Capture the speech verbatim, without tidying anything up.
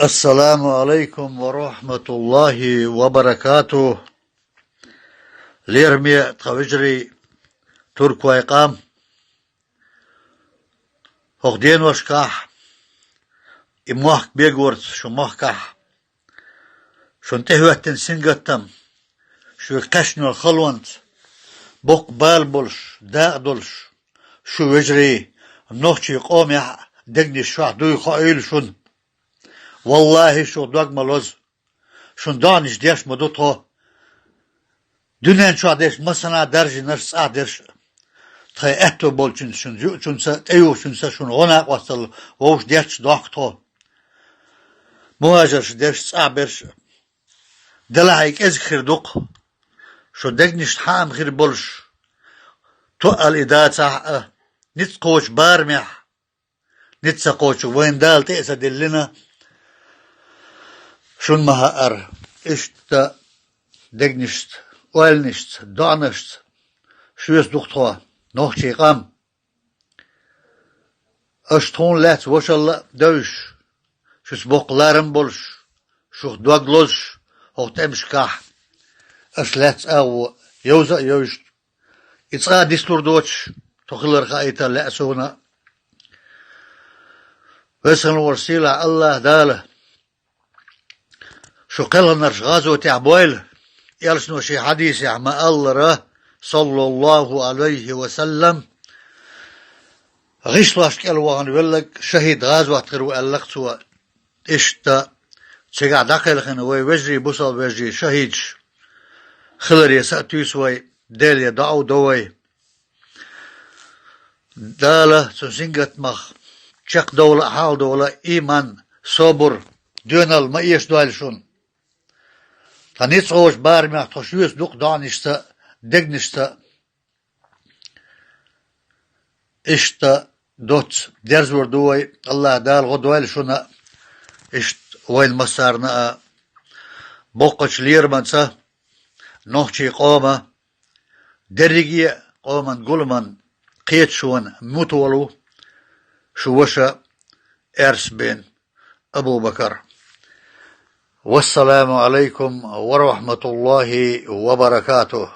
Ассаламу Ӏалайкум ва рахьматуллахӀи ва баракатухӀ. Лераме тха вежарий, туркой къам. ХӀокху деношкахь, и мохк бегорца шун махкахь, шуна тӀехӀоьттина сингаттам, шуьга кхаьчначу халонца, боккха бала болуш, дакъа долуш, шу вежарий, нохчийн къомехь дегнаш чохь дуй хоийла шуна. ВаллахӀи, шух дог ма лозу. Шун доӀанаш деш ма ду тхо. Дуьнен чохь дерш массанхьа даржийнарш, цӀахь дерш. Тхайн аьтто болчуьнца, шун юучуьнца, тӀеюхучуьнца шуна гӀо накъосталла вовшах детташ дохку тхо. Мухажарш дерш, цӀахь берш. Делахь и кӀезиг хир ду-кх. Шун дегнашна хьаам хир болуш, тоъал и дацахь а, ницкъ кхочу барамехь, ницкъ ца кхочу вайна Дала тӀе а ца диллина, шуна ма хаьара, иштта дегнашца, ойланашца, доӀанашца шуьца ду-кх тхо, нохчийн къам. Аша тхуна лаьцна вошалла а девзаш, шуьца боккха ларам болуш, шух дог лозуш, хӀокху тӀемашкахь аша лаьцна агӀо йовза а йовзуш, и цкъа а дицлур доцуш, тхо хилар хаийта лаьа суна. Везан-Воккхачу Сийлахь АллахӀ Дала шу кхелхинарш гӀазотехь бойла, элчано шен хьадисехь ма-аллара, саллаллахӀу Ӏалайхи ва саллам, гӀишлош кӀел вахана велларг шахӀид гӀазот хир ву аьлла-кх цо. Иштта, цигахь дӀакхелхина вай вежарий, бусалба вежарий шахӀидаш хиларе са а туьйсу вай, Деле доӀа а до вай. Дала цу сингаттамах чекхдовла а, хьалхадовла а иман, собар, доьналла ма эшадойла шуна. Тхан ницкъ кхочу барамехь тхо шуьца ду-кх доӀанашца а, дегнашца а. Иштта доцца дерзор ду вай, АллахӀ Дала гӀо дойла шуна, иштта вайна массарна а. Боккхачу лерамца, нохчийн къоман, дерриге а къоман гуламан кхеташонан мутаволу шу ваша Эрсбин Абу-Бакар. Вассаламу Ӏалайкум ва рахьматуллахӀи ва баракатухӀ.